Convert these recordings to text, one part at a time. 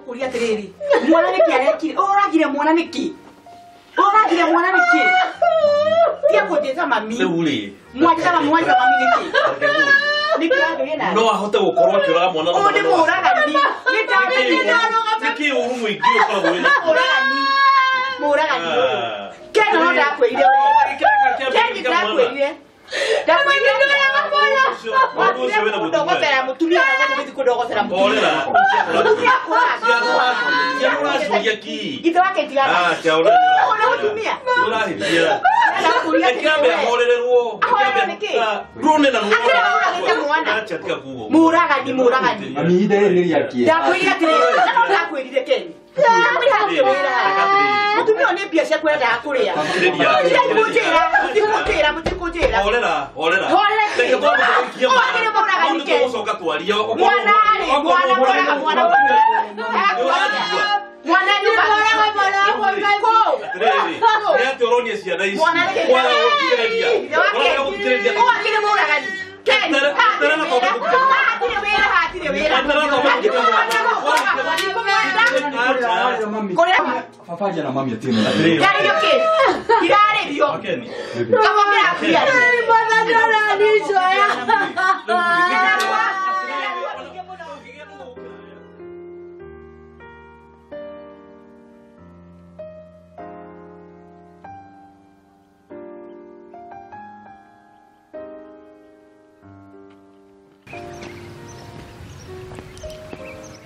Ndagũkũria atĩrĩrĩ, mwana nĩkĩ arekire? Ũragire mwana nĩkĩ? Ũragire mwana nĩkĩ? Tia kũnjĩta mami. Rĩu rĩ. Mwanjĩta mami, mwanjĩta mami nĩkĩ? Nĩkĩ ũranjũria nawe? No ahote gũkorwo akĩũraga mwana na Ũyũ nĩ mũũragani. Nĩ ndamenya. Nĩkĩ ũru mũingĩ ũkoragwo wĩna Mũũragani. Mũũragani ũyũ. Ken no ndakwĩrire we. Ken ndakwĩrire. Ndakwĩrire kũndogocera mũtumia na gũthiĩ kũndogocera mũtumia. Mũtumia akũraga. Ciana ũracuria ki. Ithe wake ndigana. Ah, cia ũra. Ũyũ nĩ mũtumia. Ũrahĩtia. Ndakũria Reke ambe ahorererwo. Ahorerwo nĩkĩ? Ndũrone na ruo. Akĩrĩ ũragĩte mwana. Acha tiga kuga ũguo. Mũũragani, mũũragani. Mami ihinda rĩrĩ nĩ rĩa kĩeha. Ndakwĩrire atĩrĩrĩ, na no ndakwĩrire Ken. Ndakwĩrire hatirĩ wĩra. Mũtumia ũyũ nĩ mbia ciaku endaga kũrĩa. Mũtikũnjĩra, mũtikũnjĩra, mũtikũnjĩra. Horera, horera. Horera kĩ? Reke twambe tũgĩikie Ũyũ akĩrĩ mũũragani Nĩ Ken. tũgũcoka twarie. Mwana rĩ, mwana mũraga mwana. Mwana nyũmba. Kũ? Atĩrĩrĩ, nĩ atĩ ũronia ciana ici. Mwana rĩ. Kwaga gũthikĩrĩria. Ithe wake. Kwaga gũthikĩrĩria. Ũyũ akĩrĩ mũũragani. Ken, Terera twambe tũthikĩrĩrie. hatirĩ wĩra, hatirĩ wĩra. Terera twambe Mami. Kũrĩa Baba aria na mami atirĩ na Atĩrĩrĩ. Kirarĩrio kĩ? Kirarĩrio. Wakeni. Kaba kĩrakuria. Mwathani ũranicoya.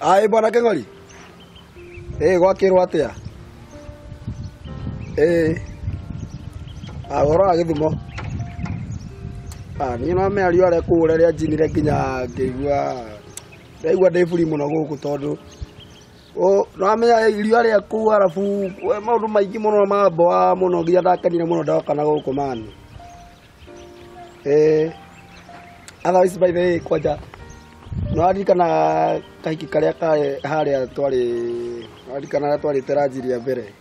Ai bwana Keng'ori. Eh gwakĩrwo atĩa? Eh. Ah ũhoro wa Gĩthumo. Ah niĩ no mĩario arĩa kũu rĩrĩa njinire nginya ngĩigua ndaigua ndĩ buri mũno gũkũ tondũ nĩwamenya irio arĩa kũu arabu maũndũ maingĩ mũno mamboa mũno nginya ndakenire mũno ndoka na gũkũ mani. Eh. Otherwise by the way kwanja nĩwaririkana kahiki karĩa karĩ harĩa twarĩ nĩwaririkana harĩa twarĩte ranji rĩa mbere.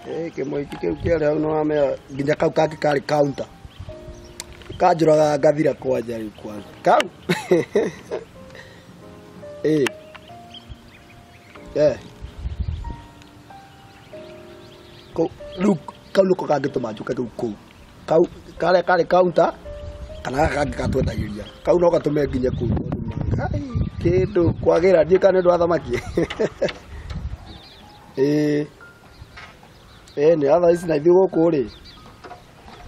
Kĩmũhiki kĩu kĩarĩ hau nĩwamenya nginya kau kangĩ karĩ counter. Kanjũraga ngathira kwanja rĩu kwanza. Kau. Eh. Eh. Kau rĩu kau nĩko kangĩtũma njũke rĩu kũu. Kau karĩa karĩ counter kana gaka kangĩ gatwendagĩria. Kau no gatũme nginye kũu tondũ ma kĩndũ kwagĩra ndiũĩ kana nĩ ũndũ wa thamaki. Ĩĩ. Ĩĩ nĩ otherwise na ithuĩ gũkũ rĩ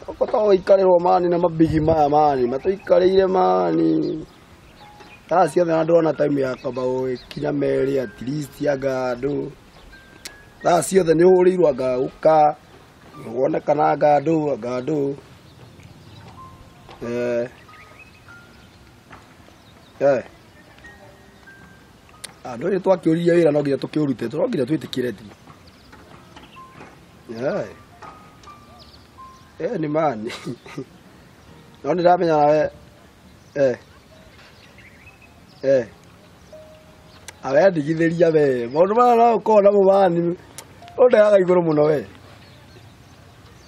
gũkũ to gũikarĩrwo mani na mabigi maya mani matũikarĩire mani. Thaa ciothe na ndĩrona time ya kwamba gũgĩkinya merĩ at least anga andũ. Thaa ciothe nĩ ũhũrĩirwo anga ũka wonekana anga andũ anga andũ. Eh. Eh. Andũ nĩ twakĩũririe wĩra no nginya tũkĩũrute, no nginya twĩtĩkĩre tu. Eh. Eh nĩ mani. No nĩndamenya nawe. Eh. Eh. Awe ndigithĩria we. Maũndũ maya no ũkorwo namo mani. Ũndeaga igũrũ mũno we.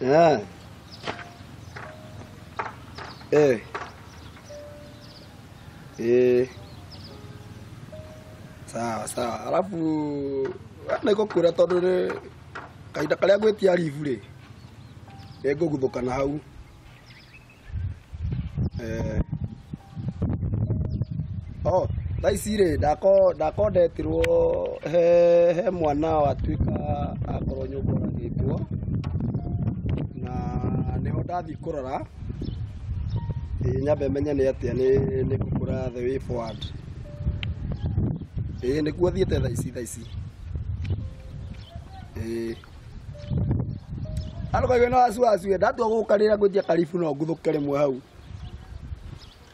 Eh. Eh. Eh. Sawa sawa. Alafu nĩngũkwĩra tondũ nĩ kahinda karĩa ngwĩtia leave rĩ nĩngũguthũka na hau. Eh. Oh, thaa ici rĩ ndako ndetirwo he mwana watuĩka akorwo nyũmba oragĩtwo na nĩho ndathiĩ kũrora. Ĩĩ nyambe menye nĩ atĩa nĩ ngũkũra the way forward. Ĩĩ nĩkuo thiĩte thaa ici thaa ici. Ĩĩ. Andũ kaigua no acu acu ndatua gũka rĩrĩa ngwĩtia karibu no nguthũke rĩmwe hau.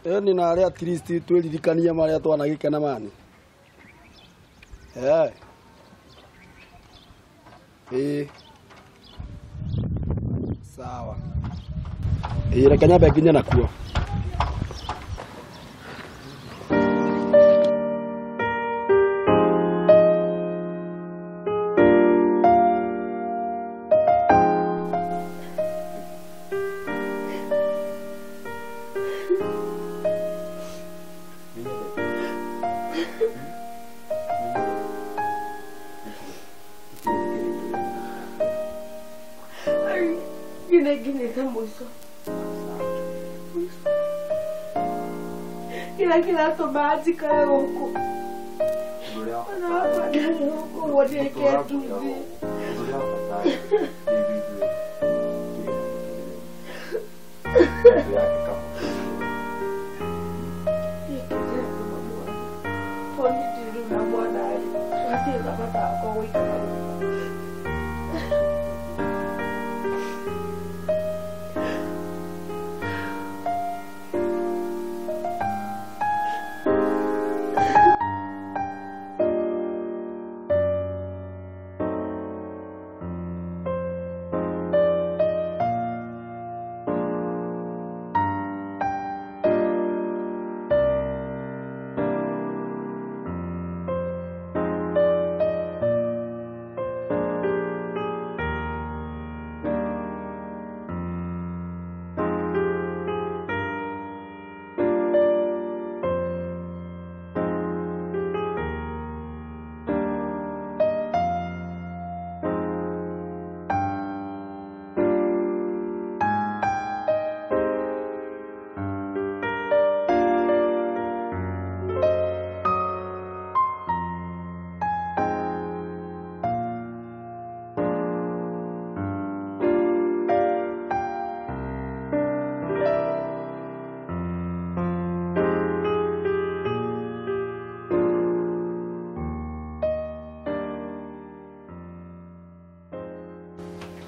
Ĩni na arĩa at least twĩririkanie marĩa twanagĩkena mani. Eh. Ĩĩ. Sawa. Ĩĩ reke nyambe nginye nakuo. Mũico. Mũico. Kĩrĩa kĩratũma njikare gũkũ. Ona baba ndarĩ gũkũ ũguo ndĩke nduthi. Na mwana rĩ, hatirĩ na bata wakwa gũikara gũkũ.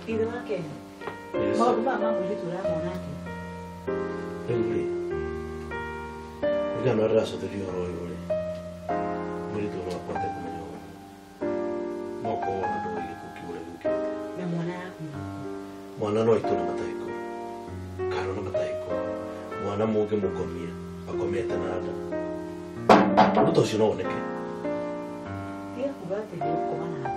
Ithe wa Kenya maũndũ maya ma mũirĩtu ũramona atĩa? Rĩu rĩ, kũringana na ũrĩa ndĩracũthĩria ũhoro ũyũ rĩ, mũirĩtu ũyũ no ahote kũmenya ũguo. No korwo ona ndũĩ gĩkuũ kĩu ũrĩa gĩũkĩte. Na mwana arakuire. Mwana no aitwo na matahĩko. Karo na matahĩko. Mwana mũngĩmũkomia akomete na nda. Ũndũ ta ũcio no woneke. Tiga kuga atĩ nĩ gũkoma na nda.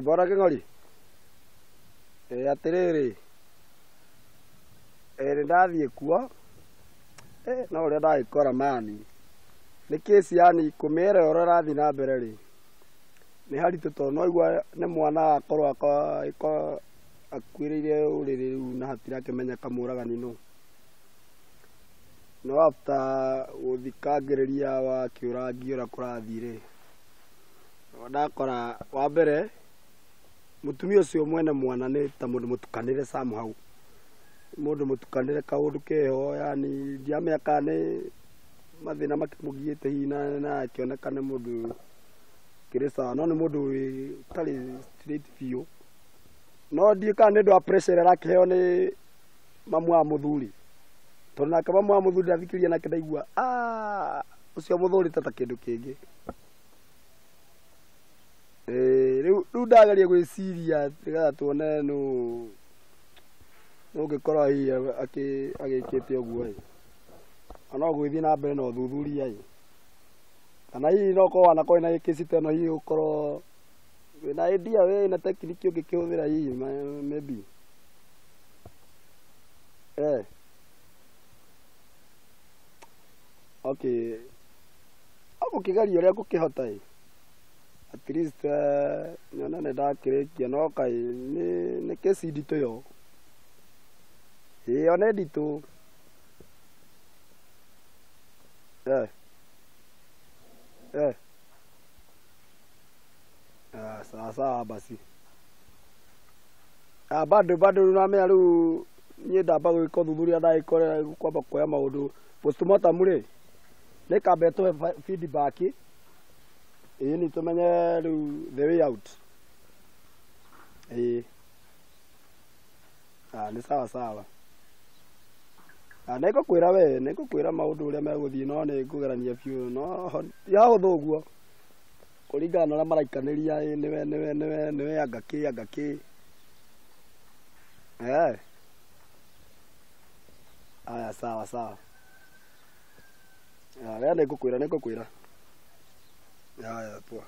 Bwana Kĩng'ori. Atĩrĩrĩ, nĩ ndathiĩ kuo, no ũrĩa ndagĩkora mani nĩ kĩci yani kũmĩera ũrĩa ĩrathiĩ na mbere rĩ, nĩ haritũ tondũ no igua nĩ mwana akorwo akuĩrĩire ũrĩrĩ rĩu na hatirakĩmenyeka mũragani nũ. No after gũthikangĩrĩria wakĩũrangi ũrĩa kũrathiĩ rĩ, ndakora wa mbere mũtumia ũcio mwene mwana nĩ ta mũndũ mũtukanĩre somehow. Mũndũ mũtukanĩre kaũndũ keho yani ndiamenya kana nĩ mathĩna makĩmũgiĩte hihi na akĩoneka nĩ mũndũ kĩrĩ sawa no nĩ mũndũ ũtarĩ straight biũ. No ndiũĩ kana nĩ ũndũ wa pressure ĩrĩa arakĩheo nĩ mamu wa mũthuri. Tondũ nake mamu wa mũthuri ndathikĩrĩria nake ndaigua ũcio mũthũrĩte ta kĩndũ kĩngĩ. Rĩu ndageria gwĩciria nĩgetha tuone nũ ũngĩkorwo hihi agĩkĩte ũguo ĩ. Ona no gũgĩthiĩ na mbere na ũthuthuria ĩ. Kana hihi no ũkorwo wanakorwo wĩna kĩci ta ĩno hihi ũkorwo wĩna idea wĩna tekniki ũngĩkĩhũthĩra hihi maybe. Okay. Agũkĩgeria ũrĩa ngũkĩhota ĩ. At least nyone nĩ ndakĩrĩkia no kaĩ nĩ kĩci nditũ yo. Ĩyo nĩ nditũ. Sawa sawa basi. Bado bado nĩũramenya rĩu Niĩ ndamba gwĩka ũthuthuria ndagĩkorera kwamba kuoya maũndũ postmortem rĩ nĩ kambe tũhe feedback ĩĩ nĩ tũmenye rĩu the way out. Ĩĩ ah, nĩ sawa sawa. Ah, nĩngũkwĩra we nĩngũkwĩra maũndũ ũrĩa megũthiĩ no nĩngũgerania biũ no yahũthũ ũguo kũringana na ũrĩa maraikanĩria ĩ nĩwe nĩwe nĩwe nĩwe anga kĩ anga kĩ. Eh. Aya sawa sawa. Ah, we nĩngũkwĩra nĩngũkwĩra. Haya poa.